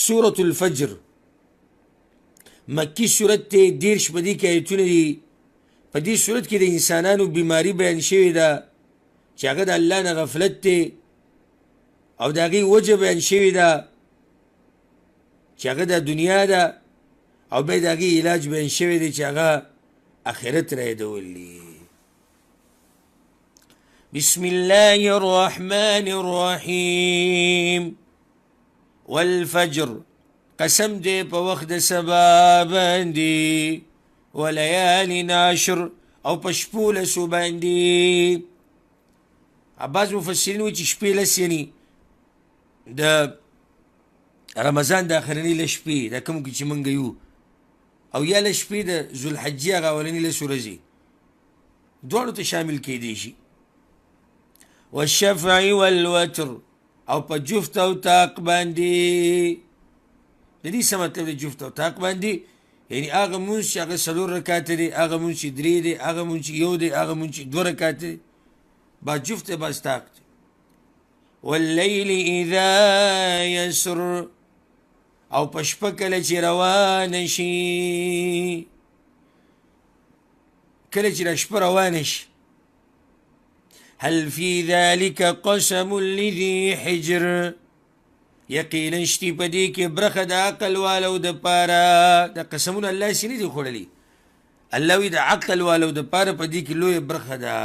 سورة الفجر مکی سورت ته، 30 په دې کې آیتونه دي. په دې سورت کې د انسانانو بیماری بیان شوې ده چې هغه د الله نه غفلت دی، او د هغې وجه بیان شوې ده چې هغه د دنیا ده، او بیا د هغې علاج بیان شوی دی چې هغه آخرت رایادول دي. بسم الله الرحمن الرحیم. والفجر، قسم دی په وخت د سبا باندې، ولیال عشر، او په شپو لسو باندې. بعض مفسرین وایي چې شپې لس یعنی د رمضان د آخرنۍ لس شپې، دا کوم کې چې موږ یو، او یا لس شپې د ذوالحجې هغه اولنۍ لس ورځې، دواړو ته شامل کیدی شي. والشفع والوتر، او په جفت او طاق باندې. د دې څه مطلب دی جفت او طاق باندې؟ یعنی هغه مونځ چې هغه 4 رکعته دی، هغه مونځ چې 3 دی، هغه مونځ چې 1 دی، هغه مونځ چې 2 رکعته دی، با جفت دی باز طاق دی. واللیل اذا یسر، او په شپه کله چې روانه شي، کله چې دا شپه روانه شي. هل فی ذلک قسم لذی حجر، یقینا شتي په دې کې برخه د عقل والو دپاره. د قسمونه الله هسې نه دي خوړلي، الله وایي د عقل والو دپاره په دې کې لویه برخه ده.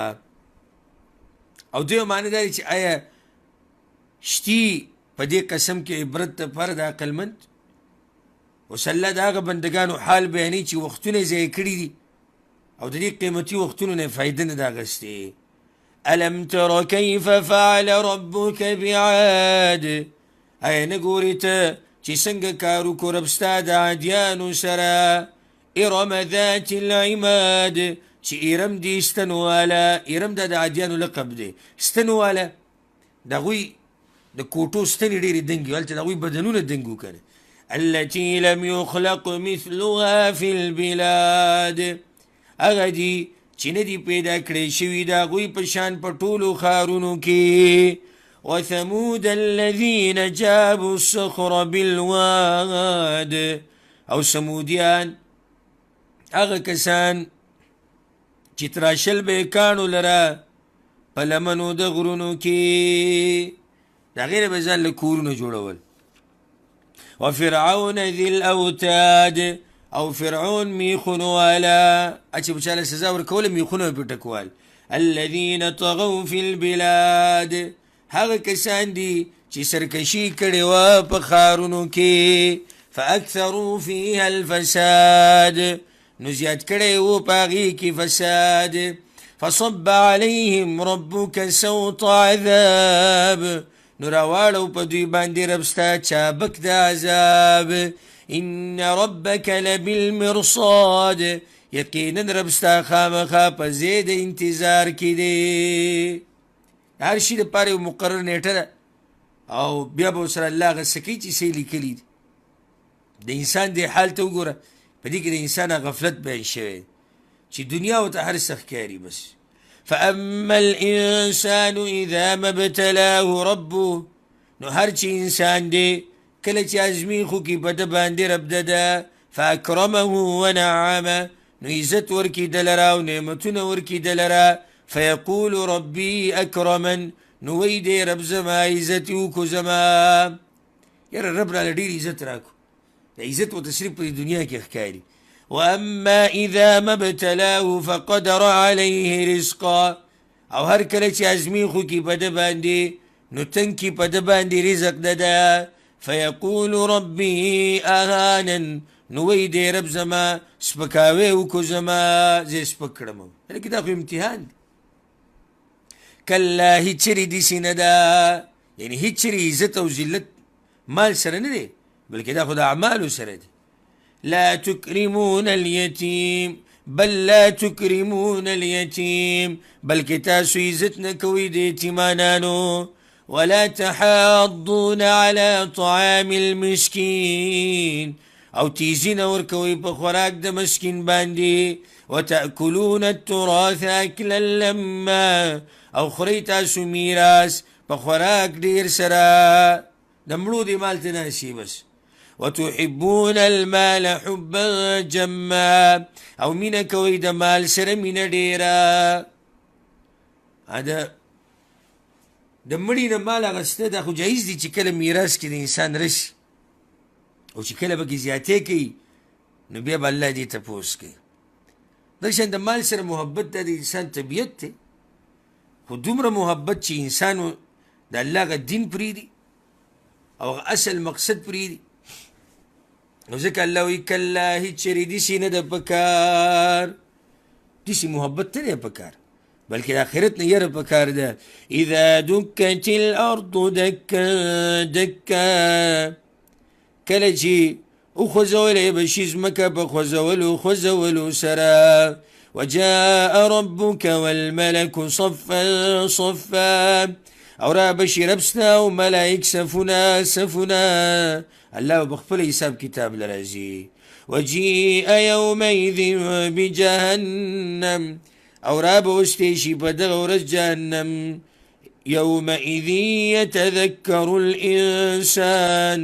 او دویمه معنی دا دی چې آیا شتي په دې قسم کې عبرت دپاره د عقلمند؟ اوس الله د هغه بندګانو حال بیانوي چې وختونه یې ضایع کړي دي او د دې قیمتي وختونو نه یې فایده نه ده اخیستې. الم تر کیف فعل ربک بعاد، آیا نه ګورې ته چې څنګه کار وکړو رب ستا د عادیانو سره؟ ارم ذات العماد، چې ارم دي ستنو والا. ارم دا د عادیانو لقب دی. ستنو والا د هغوی د کوټو ستنې ډېرې دنګې وې، هلته د هغوی بدنونه دنګ وو که نه. التي لم يخلق مثلها في البلاد، هغه دي چې نه دي پیدا کړی شوي د هغوی په شان په ټولو ښارونو کې. وثمود الذين جابوا الصخر بالواد، او ثمودیان هغه کسان چې تراشل به یې کاڼو لره په لمنو د غرونو کې، د هغې نه به ځان له کورونه جوړول. وفرعون ذي الاوتاد، او فرعون میخونو والا، چې به چا له سزا ورکوله میخونه به پرې ټکوال. الذین طغوا فی البلاد، هغه کسان دي چې سرکشي کړې وه په ښارونو کې. فاکثروا فیها الفساد، نو زیات کړی وو په هغې کې فساد. فصب علیهم ربک سوط عذاب، نو راواړو په دوی باندې رب ستا چابک د عذاب. ان ربک لبالمرصاد، یقینا رب ستا خامخا په ځای د انتظار کې دی. هر شي دپاره یو مقرر نیټه ده، او بیا به ورسره الله هغه څه کوي چې څه یې لیکلي دي. د انسان دې حال ته وګوره، په دې کې د انسان غفلت بیان شوی چې دنیا ورته هر څه ښکاري بس. فأما الإنسان إذا ما ابتلاه ربه، نو هر چې انسان دی کله چې ازمیښ وکړي په ده باندې رب د ده، فأکرمه ونعمه، نو عزت ورکړي ده لره او نعمتونه ورکړي ده لره. فیقول ربي اکرمن، نو وایي دی رب زما عزت یې وکړو زما. یاره رب راله ډېر عزت راکړو، دا عزت ورته صرف په دې دنیا کې ښکاري. واما اذا ما ابتلاه فقدر عليه رزقا، او هر کله چې ازمیښ وکړي په ده باندې نو تنګ کړي په ده باندې رزق د ده. فیقول ربي اهانن، نو وایي دی رب زما سپکاوی وکړو زما، زه یې سپک کړم. لیکن دا خو امتحان دی. کلا، هیڅ چېرې داسې نه ده، یعنې هیڅ چېرې عزت او ذلت مال سره نه دی، بلکې دا خو د اعمالو سره دی. لا تکرمون الیتیم، بل لا تکرمون الیتیم، بلکې تاسو عزت نه کوئ د یتیمانانو. ولا تحاضون على طعام المسکین، او تیزی نه ورکوئ په خوراک د مسکین باندې. وتأکلون التراث اکلا لما، او خورئ تاسو میراث په خوراک ډېر سره، د مړو دې مال ته ناست بس. وتحبون المال حبا جما، او مینه کوئ د مال سره مینه ډېره. دا د مړي نه مال اخیسته دا خو جایز دي چې کله میراث کې د انسان رسي او چې کله پکې زیاتی کوي نو بیا به الله دې تپوس کوي. دغه شان د مال سره محبت دا د انسان طبیعت دی، خو دومره محبت چې انسان د الله هغه دین پرېږدي او هغه اصل مقصد پرېږدي. نو ځکه الله وایي کلا، هېڅ چېرې داسې نه ده پکار، داسې محبت نه دی پکار، بلکې د آخرت نه یره پکار ده. اذا دکت الارض دکا دکا، کله چې وخوځولی به شي ځمکه په خوځولو خوځولو سره. وجاء ربك والملك صفا صفا، او را به شي رب ستا او ملایک صفونه صفونه. الله به په خپل حساب کتاب له راځي. وجیء یومئذ بجهنم، او را به وستی شي په دغه ورځ جهنم. یومئذ یتذکر الانسان،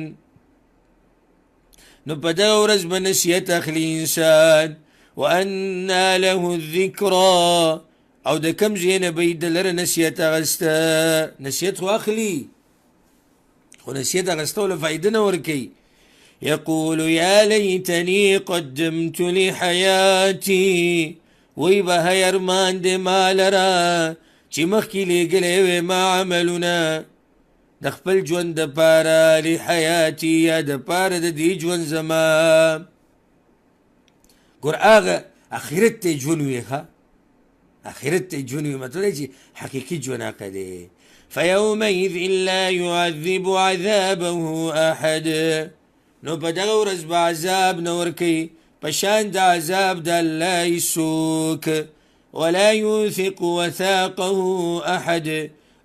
نو په دغه ورځ به نصیحت اخلي انسان. وأنا له الذکرا، او د کم ځای نه به یې د لره نصیحت اخیسته. نصیحت خو اخلي خو نصیحت اخیستو له فایده نه ورکوي. یقول یا لیتني قدمت لحیاتي، وایي به هی ارمان دی ما لره چې مخکې لېږلی وی ما عملونه د خپل ژوند دپاره، لحیاتي یا دپاره د دې ژوند زما. ګور هغه اخرت ته ژوند وي، ښه اخرت ته ژوند وي، مطلب دی چې حقیقي ژوند هغه دی. فیومئذ لا يعذب عذابه احد، نو په دغه ورځ به عذاب نه ورکوي په شان د عذاب د الله هېڅوک. ولا يوثق وثاقه احد،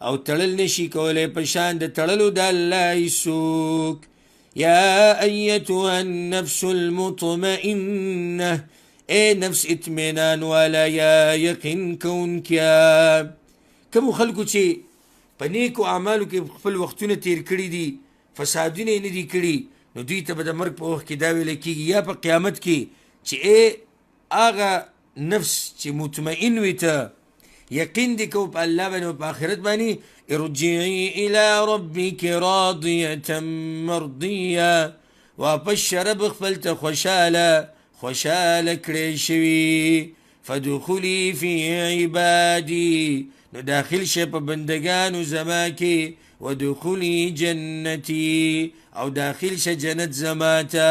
او تړل نشي کولی په شان د تړلو د الله هېڅوک. یا ایتها النفس المطمئنه، ای نفس اطمینان والا یا یقین کوونکیا. کومو خلکو چې په نیکو اعمالو کې خپل وختونه تیر کړي دي، فسادونه یې نه دي کړي، نو دوی ته به د مرګ په وخت کې دا ویل کېږي یا په قیامت کې چې ای هغه نفس چې مطمئن وي، ته یقین دې کوو په الله باندې او په آخرت باندې، ارجعي الى ربک راضیة مرضیه، واپس شه رب خپل ته خوشحاله خوشحاله کړی شوي. فادخلي فی عبادي، نو داخل شه په بندګانو زما کې. ودخلي جنتي، او داخل شه جنت زما ته.